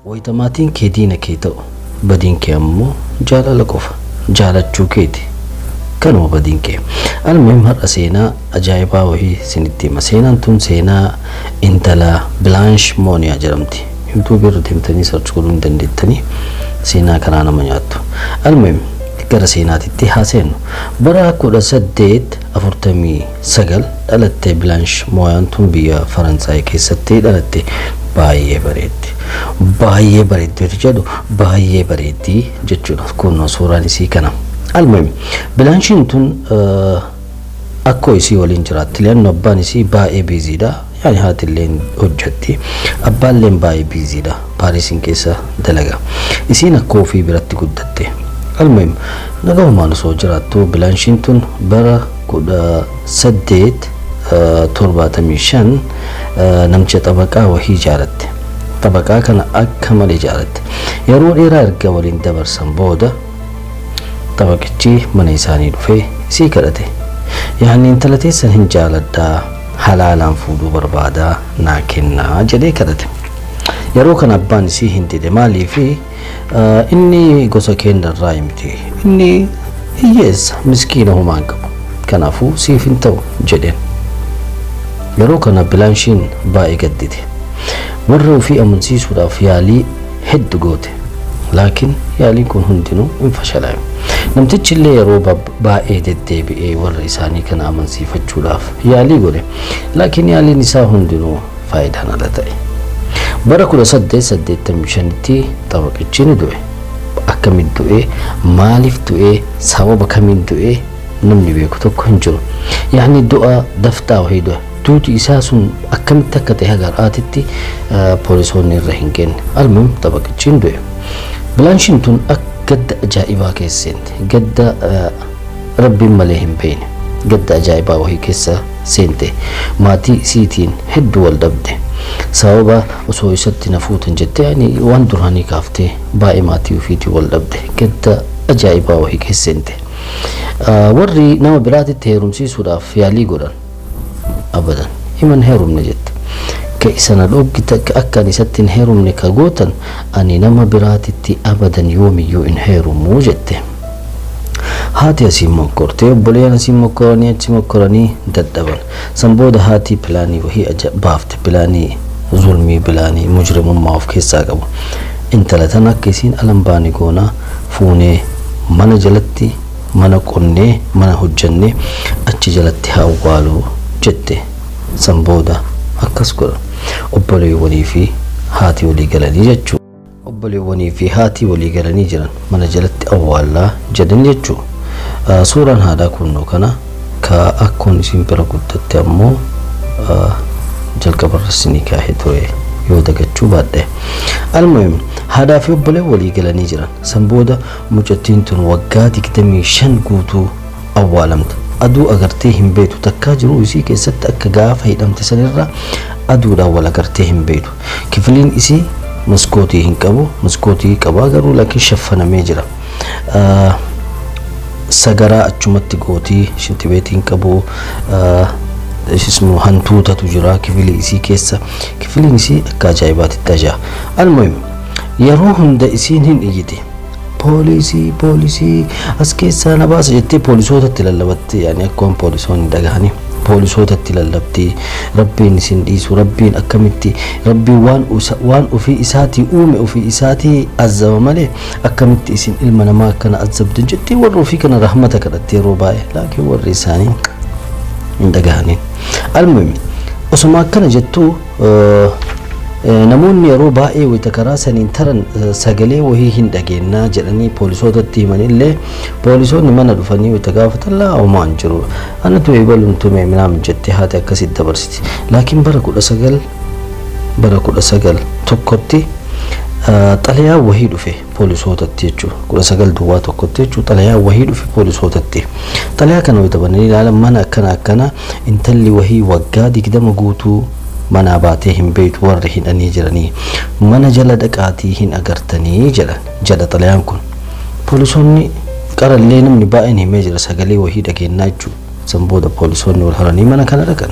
Wayita maatiin kee diina kee ta'u, badiin kee ammoo jaalala qofa jaalachuu keeti. Kanuma badiin kee. Almuhim, har'a seenaa ajaa'ibaa wahii isinitti hima. Seenaan tun seenaa intala Bilaanshe Mooniyaa jedhamti. YouTube irra deemtanii search godhuu hin dandeettanii, seenaa kanaa nama nyaattu. Almuhim, gara seenaatitti haa seennu. Bara 1849 dhalatte Bilaanshe Mooyaan tun, biyya Faransaay keessatti dhalatte. Baay'ee bareeddi. Baay'ee bareeddi jedhu, baay'ee bareeddi jechuudha. Kun suuraan isii kana. Almuhim, Bilaanshiin tun akkoo isii waliin jiraatti. Leanno abbaan isii baay'ee busy dha. Yaani haati illee hojjetti. Abbaan illee baay'ee busy dha. Paarisiin keessa dalaga. Isiin akkoo ofii biratti guddatte. Almuhim, nagahumaan osoo jiraattu Bilaanshiin tun bara 1875 namicha xabaqaa wahii jaalatte. Xabaqaa kana akka malee jaalatte. Yeroo dheeraa erga waliin dabarsan booda xabaqichi mana isaanii dhufee isii kadhate. "Yaani intala teessan hin jaaladhaa, halaalaan fuudhuu barbaadaa, naa kennaa" jedhee kadhate. Yeroo kana abbaan isii hin dide. Maaliifi? "Inni gosa keenya irraa miti. Inni hiyyeessa, miskiina, homaa hin qabu. Kanaafuu siif hin ta'u" jedheen. Yeroo kana Bilaanshiin baay'ee gaddite. Warra ofii amansiisuudhaaf yaalii hedduu goote. Laakiin yaaliin kun hundinuu hin fashalaa'e. Namtichi illee yeroo baay'ee deddeebi'ee warra isaanii kana amansiifachuudhaaf yaalii godhe. Laakiin yaaliin isaa hundinuu faayidaan ala ta'e. Bara 1885tti xabaqichi ni du'e. Akkamitti du'e? Maaliif du'e? Sababa kamiin du'e? Namni beeku tokko hin jiru. Yaani du'a dafxaa wahii du'e. Duuti isaa sun akkamitti akka ta'e haga har'aatitti poolisoonni irra hin geenye. Almuhim, xabaqichi hin du'e. Bilaanshiin tun akka gadda ajaa'ibaa keessa seente. Gadda rabbiin malee hin beekne. Gadda ajaa'ibaa wahii keessa seente. Maatii isiitiin hedduu wal dhabde. Sababa osoo isatti na fuutan jettee ani waan duraanii kaaftee baay'ee maatii ofiitiin wal dhabde. Gadda ajaa'ibaa wahii keessa seente. Warri nama biraatitti heerumsiisuudhaaf yaalii godhan. "Abadan himan heerumne" jette. "Ka isa na dhoggita, akka ani isatti hin heerumne ka gootan, ani nama biraatitti abadan yoomiyyuu hin heerumuu" jette. Haati asiin mokkortee, obboleeyyan asiin mokkoranii, achi mokkoranii dadhaban. San booda haati pilaanii wahii baafte, pilaanii zulmii, pilaanii mujrimummaa of keessaa qabu. "Intala tana akka isiin alan baane goonaa, fuunee mana jalatti mana qonnee, mana hojjannee achi jalatti haa awwaaluu" jette. San booda akkas godha. Obboleewwanii fi haati walii galanii jechuudha. Obboleewwanii fi haati walii galanii jiran, mana jalatti awwaallaa jedhan jechuudha. Suuraan haadhaa kunnoo kana, ka akkoon isiin bira guddatte ammoo jalqabarra isinii kaahee ture yoo dagachuu baadhe. Almuhim, haadhaa fi obboleen walii galanii jiran. San booda mucattiin tun waggaa 25 guutuu awwaalamte. Aduu agartee hin beektu. Takkaa jiruu isii keessatti akka gaafa hidhamte sanirra aduudhaan wal agartee hin beektu. Kifiliin isii maskootii hin qabu. Maskootii qabaa garuu laakiin shaffanamee jira. Sagaraa achumatti gootii, shintibeetii hin qabu. Ismoo hantuutatu jira kifilii isii keessa. Kifiliin isii akka ajaa'ibaatitti ajaa'a. Almuhim, yeroo hunda isiin hin iyyite. "Poolisii, poolisii, as keessaa na baasa" jettee poolisootatti lallabatti. Yaani akka waan poolisoonni dhagahanii poolisootatti lallabdi. "Rabbiin isin dhiisu, rabbiin akkamitti, rabbiin waan ofii isaatii uume ofii isaatii azaba malee akkamitti isin ilma namaa akkana azabdu" jettee warra ofii kana rahmata kadhatte yeroo baay'ee. Laakiin warri isaanii hin dhagahaniin. Almuhim, osuma akkana jettuu namoonni yeroo baay'ee wayita karaa saniin taran sagalee wahii hin dhageennaa jedhanii poolisootatti himanillee, poolisoonni mana dhufanii wayita gaafatan, "Laa, homaa hin jiru, anatu eebaluun tume" minaamin jettee haati akkasitti dabarsiti. Laakiin bara 1901tti xalayaa wahii dhufe poolisootatti jechuudha. 1901tti jechuudha, xalayaa wahii dhufe poolisootatti. Xalayaa kana wayita bananii ilaalan, mana akkana akkana intalli wahii waggaa 20 guutuu manaa baatee hin beektu, warri hidhanii jiranii, mana jala dhaqaatii hin agartanii jedhan jedha xalayaan kun. Poolisoonni qarallee namni baay'een himee jira sagalee wahii dhageennaa jechuudha. San booda poolisoonni wal haranii mana kana dhaqan.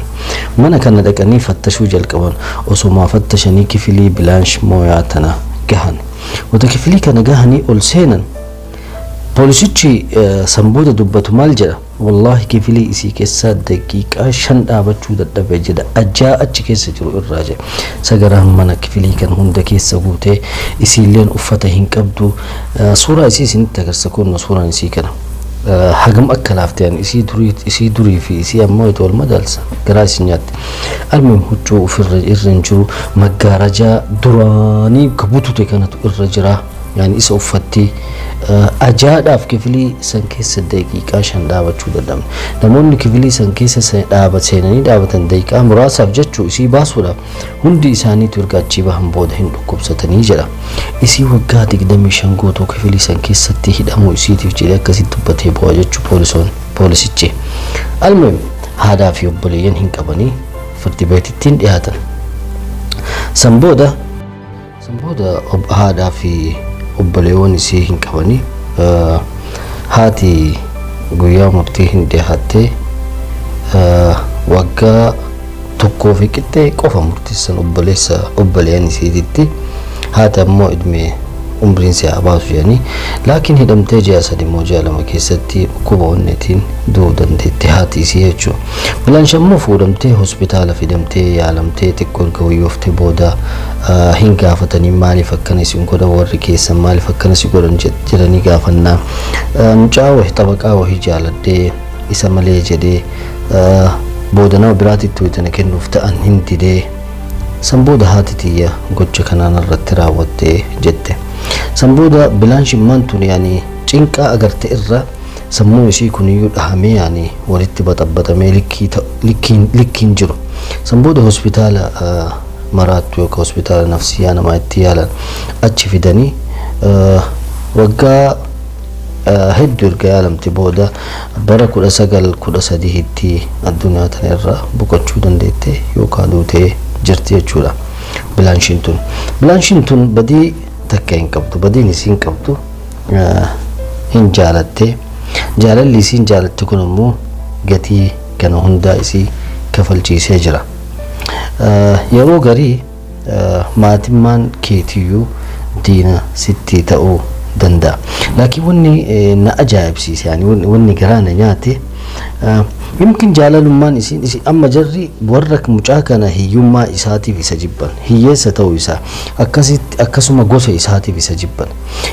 Mana kana dhaqanii fattashuu jalqaban. Osomaa fattashanii kifilii Bilaanshe Mooyaa tana gahan. Wata kifilii kana gahanii ol seenan poolisichi sanbooda dubbatu maal jedha? Wallaahi kifilii isii keessaa daqiiqaa 5 dhaabachuu dadhabee jedha. Ajaa achi keessa jiru irraa jedha. Sagaraan mana kifilii kan hunda keessa guutee isiilleen uffata hin qabdu. Suuraa isii isinitti agarsiisa kunno suuraan isii kana. Hagam akka laaftee isii durii fi isii ammoo itti wal madaalsa garaa isin nyaatti. Almuhim huccuu ofirra irra hin jiru maggaarajaa duraanii ka butute kanatu irra jira. Yani isa uffatti ajaadhaaf kifilii san keessa daqiiqaa 5 dhaabachuu dadhabne. Namoonni kifilii san keessa seenanii dhaabatan daqiiqaa muraasaaf jechuu isii baasuudhaaf hundi isaaniitu erga achii bahan booda hin dhukkubsatanii jedha. Isii waggaa 25 guutuu kifilii san keessatti hidhamuu isiitiif jedhee akkasitti dubbatee bu'aa jechuu poolisichi. Almuhim haadhaa fi obboleeyyan hin qabanii firdi beetittiin dhiyaatan. San booda haadhaa fi obboleewwan isii hin qabanii haati guyyaa murtii hin dhiyaattee waggaa 1 fi qixxee qofa murteessan obboleeyyan isiititti. Haati ammoo ilmee umriin si haa baasu jedhanii laakiin hidhamtee ji'a 3 immoo ji'a 2 keessatti dhukkuba onneetiin du'uu dandeetti haati isii jechuudha. Bilaansha immoo fuudhamtee hospitaala fidamtee yaalamtee xiqqoo erga wayyooftee booda hin gaafatanii maaliif akkana isin godhan warri keessan maaliif akkana si godhan jedhanii gaafannaa. Mucaa wahii xabaqaa wahii jaaladhee isa malee jedhee booda nama biraatitti wayitana kennuuf ta'an hin didee san booda haati tiyya gocha kanaan irratti raawwattee jette. San booda Bilaanshin tun yaani cinqaa agarte irra sammuu isii kuniyyuu dhahamee yaani walitti baxabbatamee likkiin jiru. San booda hospitaala maraattu yookaan hospitaala nafsiyaa namaa itti yaalan achi fidanii waggaa hedduu erga yaalamte booda bara 1913tti addunyaa tana irra boqochuu dandeette yookaan duutee jirti jechuudha. Bilaanshin tun badii takka hin qabdu, badiin isiin qabdu hin jaalatte. Jaalalli isiin jaalatte kun immoo gatii kana hundaa isii kafalchiisee jira. Yeroo garii maatimmaan keetiyyuu diina sitti ta'uu danda'a. Laakiin wanni na ajaa'ibsiise yaani wanni garaa na nyaate yumkin jaalalummaan isiin amma jarri warra mucaa kana hiyyummaa isaatiif isa jibban, hiyyeessa ta'uu isaa akkasitti akkasuma gosa isaatiif isa jibban.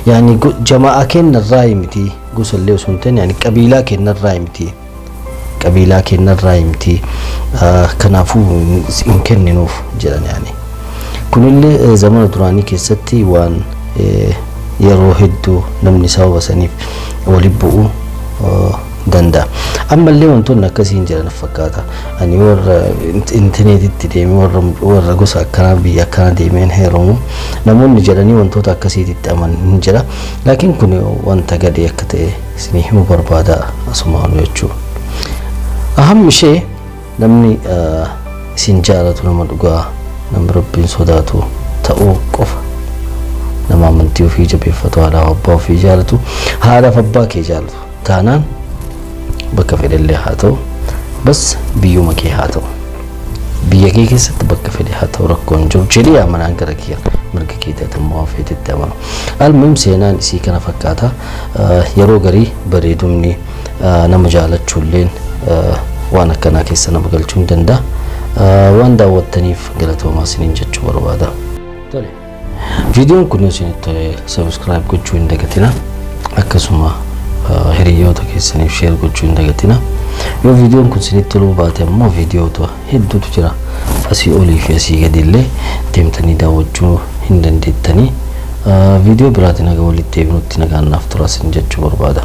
Yaani jamaa kennarraa miti gosa illee osoo hin ta'in yaani qabiilaa kennarraa miti. Qabiilaa kennarraa miti. Kanaafuu hin kenninuuf jedhan yaani. Kunillee zamana duraanii keessatti waan yeroo hedduu namni sababa saniif walitti bu'uu danda'a. Ammallee wantoonni akkasii hin jiran fakkaata. Ani warra intarneetitti deemee warra gosa akkanaa biyya akkanaa deemeen heerumu namoonni jedhanii wantoota akkasiitti amanan hin jira. Laakiin kun wanta gadee akka ta'e isinii himuu barbaada asumaan jechuudha. Ahammi ishee namni isin jaalatu nama dhugaa nama rabbiin sodaatu ta'uu qofa. Nama amantii ofii jabeeffatu, haadhaaf abbaa ofii jaalatu, haadhaaf abbaa kee jaalatu taanaan bakka fedhellee haa ta'u bas biyyuma kee haa ta'u biyya kee keessatti bakka fedhe haa ta'u rakkoon hin jiru jedhee amanaan gara kee mirga kee ta'e immoo feetetti amanu. Almuhim seenaan isii kana fakkaata. Yeroo garii bareedumni nama jaalachuulleen waan akkanaa keessa nama galchuu hin danda'a. Waan daawwattaniif galatoomaa isiniin jechuu barbaada. Tole. Viidiyoon kun yoo isinitti tole subscribe gochuu hin dagatina. Akkasuma hiriyoota keessaniif share gochuu hin dagatina. Yoo viidiyoon kun isinitti toluu baate ammoo viidiyoota hedduutu jira. Asii olii fi asii gadi illee deemtanii daawwachuu hin dandeettanii. Viidiyoo biraatiin haga walitti deebinutti nagaan naaf turaa isin jechuu barbaada.